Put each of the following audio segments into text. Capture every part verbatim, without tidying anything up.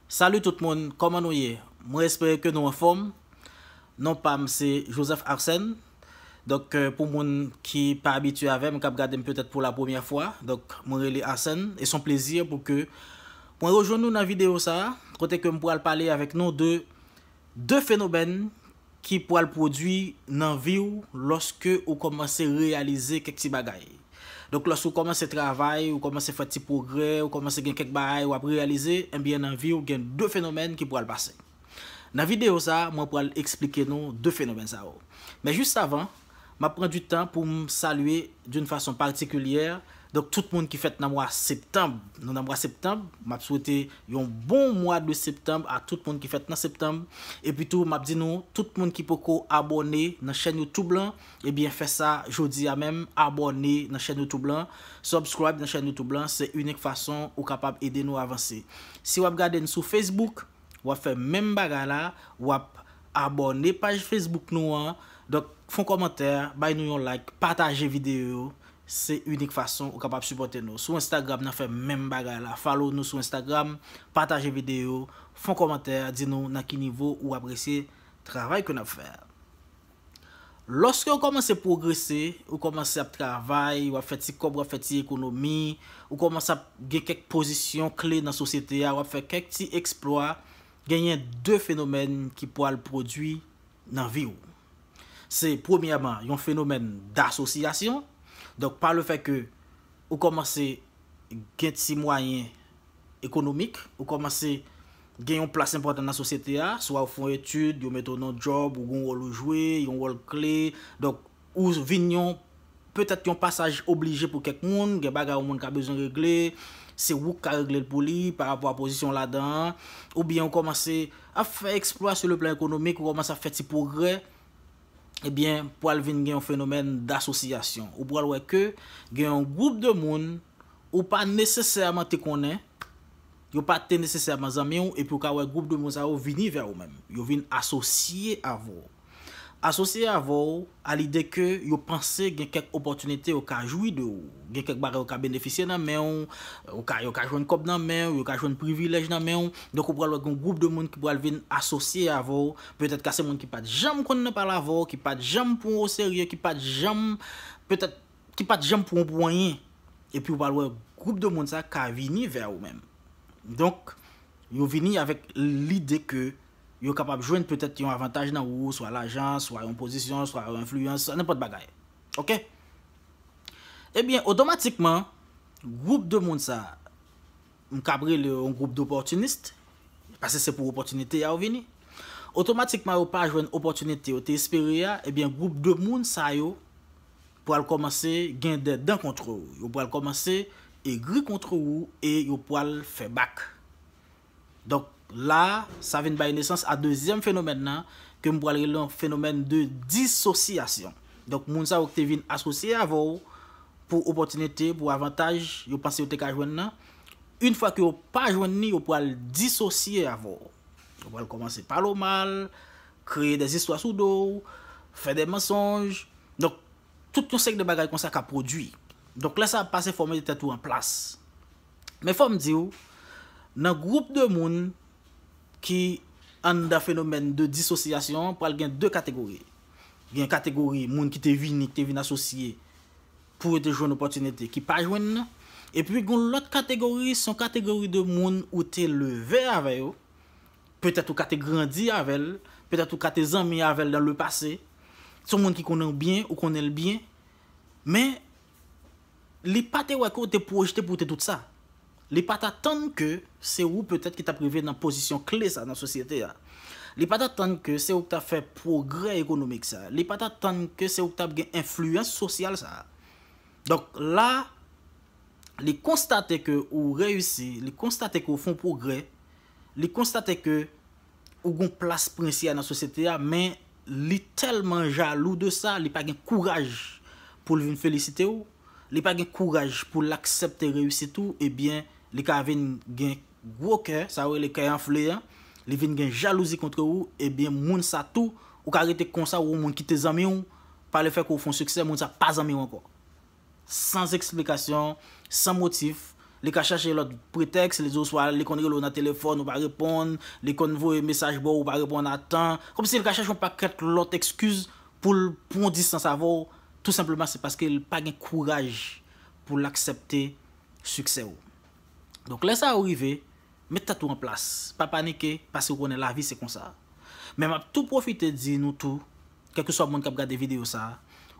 Salut tout moun, kòman nou ye? Mwen espere ke nou anfòm. Non pa m se Joseph Arsène. Donk, euh, pou moun ki pa abitye avè m, k ap gade m petèt pou la premyè fwa, donk, mwen rele Arsène, e se yon plezi pou ke mwen rejwenn nou nan videyo sa a, kote ke m pral pale avèk nou de de fenomèn ki pral pwodui nan vi w lòske ou kòmanse reyalize kèk ti bagay. Donk, lòske ou kòmanse travay, ou kòmanse fè ti pwogrè, ou kòmanse gen kèk bagay w ap reyalize, ebyen, nan vi w gen de fenomèn ki pral pase. Nan videyo sa a, mwen pral eksplike nou de fenomèn sa yo. Men jis avan, m ap pran du tan pou m salye d'une façon particulière, donk, tout moun ki fèt nan mwa septanm. Nou nan mwa septanm, m ap swete yon bon mwa de septanm a tout moun ki fèt nan septanm. Epi tou, m ap di nou, tout moun ki poko abòne nan chèn YouTube lan, ebyen, fè sa jodi a menm, abòne nan chèn YouTube lan, subscribe nan chèn YouTube lan, se inik fason ou kapab ede nou avanse. Si w ap gade n sou Facebook, w ap fè menm bagay la, w ap abòne paj Facebook nou an. Donk, fè yon kòmantè, bay nou yon like, pataje videyo yo. Se inik fason ou kapab sipòte nou. Sou Instagram, n ap fè menm bagay la. Follow nou sou Instagram, pataje videyo, fè yon kòmantè, di nou nan ki nivo ou apresye travay ke n ap fè a. Lòske ou kòmanse pwogrese, ou kòmanse ap travay, w ap fè ti kòb, w ap fè ti ekonomi, ou kòmanse ap gen kèk pozisyon kle nan sosyete a, w ap fè kèk ti eksplwa, genyen de fenomèn ki pral pwodui nan vi w. Se, premyèman, yon fenomèn dasosyasyon. Donk, pa le fè ke ou kòmanse gen ti mwayen ekonomik, ou kòmanse gen yon plas enpòtan nan sosyete a, swa ou fè yon etid, yo mete w nan yon djòb, ou gen yon wòl ou jwe, yon wòl kle. Donk, ou vin yon, petèt yon pasaj oblije pou kèk moun, gen bagay yon moun ka bezwen regle, se ou k ka regle l pou li, pa rapò a pozisyon w ladan an, oubyen ou kòmanse ap fè eksplwa sou le plan ekonomik, ou kòmanse ap fè ti pwogrè, ebyen, pral vin gen yon fenomèn dasosyasyon. Ou pral wè ke gen yon gwoup de moun ou pa nesesèman te konnen, yo pa te nesesèman zanmi w, epi ou ka wè gwoup de moun sa yo vini vè ou menm. Yo vin asosye avè w. Asosye avè w a lide ke yo panse gen kèk opòtinite yo ka jwi de ou. Gen kèk bagay yo ka benefisye nan men w, ou ka, yo ka jwenn kòb nan men w, yo ka jwenn privilèj nan men w. Donk, ou pral wè gen yon gwoup de moun ki pral vin asosye avè w. Petèt ka se moun ki pa t janm konn nan pale avè w, ki pa t janm pran w oserye, ki pa t janm, petèt, ki pa t janm pran w pou anyen. Epi ou pral wè gwoup de moun sa ka vini vè ou menm. Donk, yo vini avèk lide ke yo kapab jwenn petèt yon avantaj nan ou, swa lajan, swa yon pozisyon, swa yon enfliyans, swa nenpòt bagay. Oke? Ebyen, otomatikman, gwoup de moun sa, m kab rele yo yon gwoup dopòtinis, paske se pou opòtinite a yo vini. Otomatikman, yo pa jwenn opòtinite yo te espere a, ebyen, gwoup de moun sa yo pral kòmanse gen dè dan kont ou. Yo pral kòmanse egri kont ou e yo pral fè bak. Donk, la, sa vin bay nesans a dezyèm fenomèn nan, ke m pral rele yon fenomèn de disosyasyon. Donk, moun sa yo ki te vin asosye avè w pou opòtinite, pou avantaj, yo panse yo te ka jwenn nan, yon fwa ke yo pa jwenn li, yo pral disosye avè w. Yo pral kòmanse pale w mal, kreye dè zistwa sou do w, fè dè mansonj. Donk, tout yon seri de bagay konsa ka pwodui. Donk, lè sa ap pase, fò w mete tèt ou an plas. Men fò m di w, nan gwoup de moun ki anndan fenomèn de disosyasyon an, pral gen de kategori. Gen kategori moun ki te vini, ki te vin asosye pou yo te jwenn opòtinite ki pa jwenn nan. Epi gen lòt kategori, se yon kategori de moun ou te leve avè yo. Petèt ou ka te grandi avè l, petèt ou ka te zanmi avè l dans le passé. Se yon moun ki konnen w byen, ou konnen l byen. Men, li pa te wè ke w te pwojte pou w te tout sa. Li pa t atann ke se ou petèt ki t ap rive nan pozisyon kle sa nan sosyete a. Li pa t atann ke se ou ki t ap fè pwogrè ekonomik sa. Li pa t atann ke se ou ki t ap gen enfliyans sosyal sa. Donk la, li konstate ke ou reyisi, li konstate ke ou fè yon pwogrè, li konstate ke ou gen yon plas prensye nan sosyete a, men li tèlman jalou de sa, li pa gen kouraj pou l vin felisite w, li pa gen kouraj pou l aksepte reyisit ou, ebyen, li ka vin gen gwo kè, sa yo rele kè anfle an, li vin gen jalouzi kont ou, ebyen, moun sa tou, ou ka rete konsa, ou yon moun ki te zanmi w, pa le fè ke ou fè yon siksè, moun sa pa zanmi w ankò. San eksplikasyon, san motif, Li ka chache lòt pretèks, li di w swa li konn rele w nan telefòn, ou pa reponn, li konn voye mesaj ba w, ou pa reponn a tan. Kòmsi li ka chache yon pakèt lòt ekskiz pou l pran distans avè w, tou senpleman se paske l pa gen kouraj pou l aksepte siksè w. Donk, lè sa yo rive, met tèt ou an plas. Pa panike, paske w konnen lavi se konsa. Men m ap tou pwofite di nou tou, kèlkeswa moun k ap gade videyo sa a,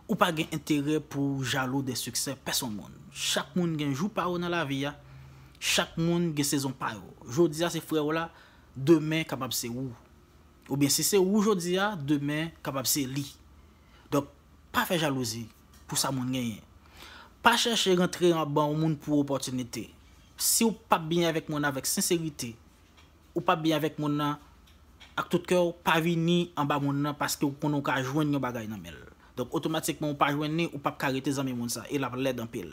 ou pa gen enterè pou w jalou de siksè pèsonn moun. Chak moun gen jou pa yo nan lavi a, chak moun gen sezon pa yo. Jodi a se frè w la, demen kapab se ou. Oubyen si se ou jodi a, demen kapab se li. Donk, pa fè jalouzi pou sa moun genyen. Pa chèche rantre anba yon moun pou opòtinite. Si w p ap byen avèk moun avèk senserite, ou p ap byen avèk moun nan ak tout kè w, pa vini anba moun nan paske w konnen w ka jwenn yon bagay nan men l. Donk, otomatikman, ou pa jwenn li, ou p ap ka rete zanmi moun sa, e l ap lèd anpil.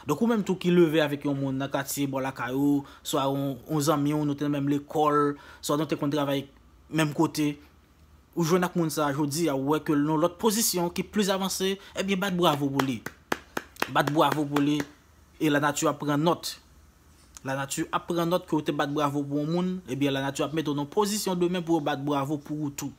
Donk, ou menm tou ki leve avèk yon moun nan katye bò lakay ou, swa yon, yon zanmi w, nou te nan menm lekòl, swa nou te konn travay menm kote, ou jwenn ak moun sa a jodi a, ou wè ke l nan lòt pozisyon ki plis avanse, ebyen, bat bravo pou li. Bat bravo pou li, e lanati ap pran nòt. Lanati ap pran nòt ke w te bat bravo pou yon moun, ebyen, lanati ap mete w nan pozisyon demen pou yo bat bravo pou ou tou.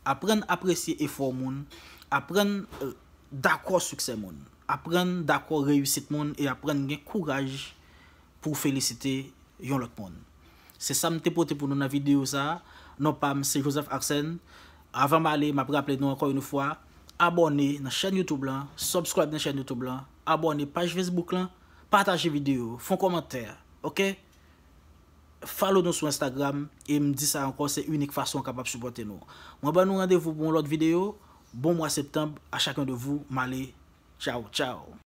Aprann apresye efò moun, aprann, euh, dakò siksè moun, aprann dakò reyisit moun, e aprann gen kouraj pou w felisite yon lòt moun. Se sa m te pote pou nou nan videyo sa a. Non pa m, se Joseph Arsène. Avan m ale, m ap raple nou ankò yon fwa, abòne nan chèn YouTube lan, subscribe nan chèn YouTube lan, abòne paj Facebook lan, pataje videyo, fè yon kòmantè, oke? Follow nou sou Instagram, e m di sa ankò, se inik fason w kapab sipòte nou. Mwen ban nou randevou pou yon lòt videyo. Bon mwa septanm à chacun de vous. M ale. Tchao, tchao.